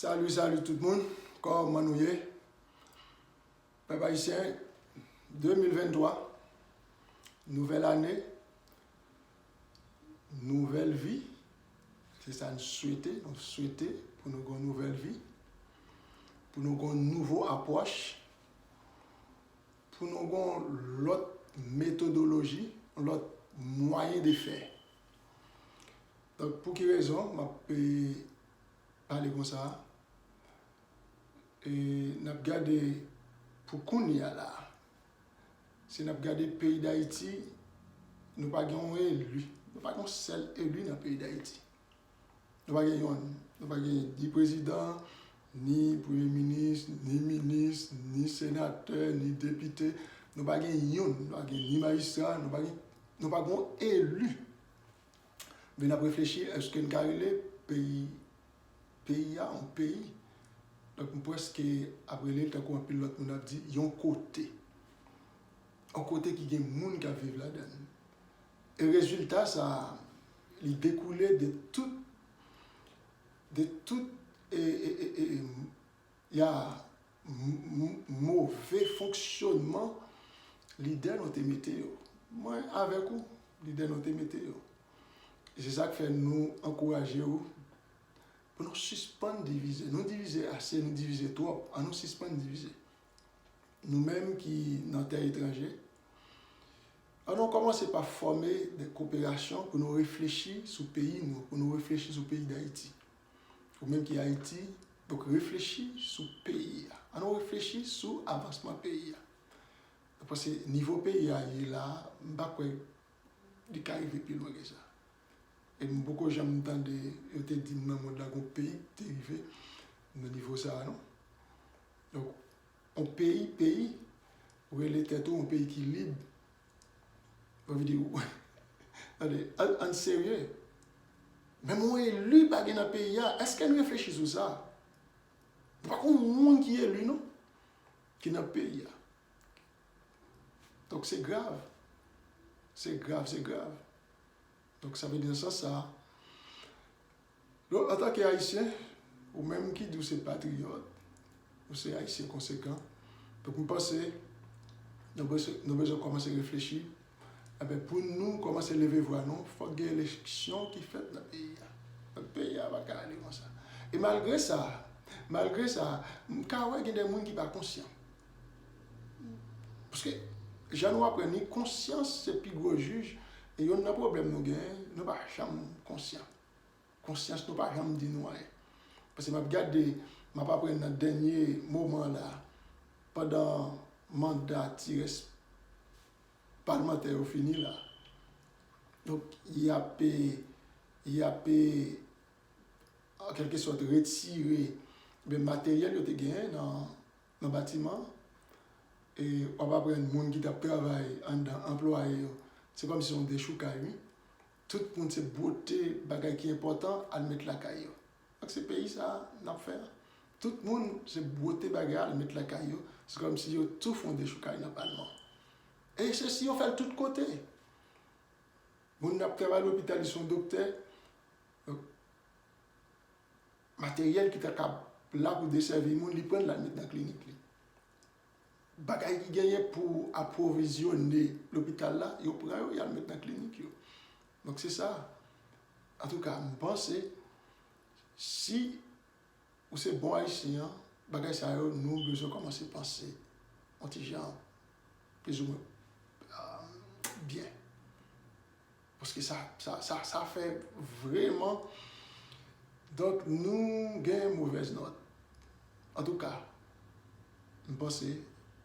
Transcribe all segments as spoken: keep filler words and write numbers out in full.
Salut, salut tout moun. Kòman nou ye? Pèp ayisyen, de mil venntwa, nouvèl ane, nouvèl vi. Se sa n swete. Nou swete pou nou gen yon nouvèl vi, pou nou gen yon nouvo apwòch, pou nou gen yon lòt metodoloji, yon lòt mwayen de fè. Donk, pou ki rezon m ap, e, pale konsa? E, n ap gade pou kounye a la. Si n ap gade peyi Dayiti, nou pa gen yon eli. Nou pa gen yon sèl eli nan peyi Dayiti. Nou pa gen yonn. Nou pa gen ni prezidan, ni premye minis, ni minis, ni senatè, ni depite. Nou pa gen yonn. Nou pa gen ni majistra, nou pa gen, nou pa gen yon eli. Men n ap reflechi, èske n ka rele peyi, peyi a yon peyi? Donk, m prèske ap rele l tankou anpil lòt moun ap di, yon kote. Yon kote ki gen moun k ap viv ladan l. E rezilta sa a, li dekoule de tout, de tout, e, e, e, e, e, ya, m, m, move fonksyònman lidè nou te mete yo. Mwen avèk ou, lidè nou te mete yo. E se sa k fè nou ankouraje w pou nou sispann divize. Nou divize ase, nou divize twòp. Ann nou sispann divize. Nou menm ki nan tè etranje, ann nou kòmanse pa fòme de koperasyon pou nou reflechi sou peyi nou, pou nou reflechi sou peyi Dayiti. Ou menm ki Ayiti, donk reflechi sou peyi a. Ann nou reflechi sou avansman peyi a. Paske nivo peyi a ye la a, m pa kwè li ka rive pi lwen ke sa. E m poko janm tande yo te di m nan mond la gon peyi ki te rive nan nivo sa a, non. Donk, yon peyi, peyi, ou rele tèt ou yon peyi ki lib, anvi di, tande, ann, ann serye. Menm yon eli pa gen nan peyi a. Èske n reflechi sou sa? Nou pa konn moun ki eli, non, ki nan peyi a. Donk, se grav. Se grav, se grav. Donk, sa vle di nan sans sa a, donk, antanke Ayisyen, ou menm ki di w se patriyòt, ou se Ayisyen konsekan, donk, m panse nou bezwen, nou bezwen kòmanse reflechi. Enben, pou nou kòmanse leve vwa nou, fòk gen eleksyon ki fèt nan peyi a. Donk, peyi a pa ka ale konsa. E malgre sa, malgre sa, m ka wè gen de moun ki pa konsyan. Paske, jan nou aprann li, konsyans se pi gwo jij. E yonn nan pwoblèm nou genyen, nou pa janm konsyan. Konsyans nou pa janm di nou anyen. Paske m ap gade, m ap aprann nan dènye moman la, pandan manda ti rès palmantè yo fini la. Donk, y ap, y ap, an kèlke sòt, retire, ben, materyèl yo te genyen nan, nan batiman an. E w ap aprann moun ki t ap travay anndan, anplwaye yo, se kòmsi se yon dechoukay, wi. Tout moun se bwote bagay ki enpòtan al met lakay yo. Donk, se peyi sa a n ap fè a. Tout moun se bwote bagay al met lakay yo. Se kòmsi yo tou fè yon dechoukay nan palman. E se si yo fè l tout kote. Moun ap travay lopital, li se yon doktè. Donk, materyèl ki ta kab la pou desèvi moun, li pran l, l al met nan klinik li. Bagay ki genyen pou apwovizyone lopital la, yo pran yo, y al met nan klinik yo. Donk, se sa. Antouka, m panse, si ou se bon Ayisyen an, bagay sa yo, nou bezwen kòmanse panse yon ti jan plizoumwen, euh, byen. Paske sa, sa, sa, sa fè vrèman, donk, nou gen movèz nòt. Antouka, m panse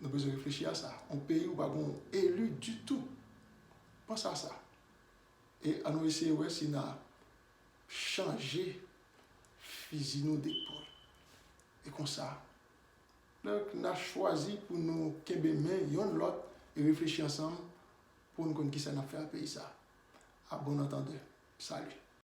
nou bezwen reflechi a sa. Yon peyi ou pa gen yon eli ditou. Panse a sa. E ann nou eseye wè si n a chanje fizi nou depòl. E konsa, donk, n a chwazi pou nou kenbe men yonn lòt e reflechi ansanm pou n konn kisa n ap fè ak peyi sa. A bon antandè. Salut.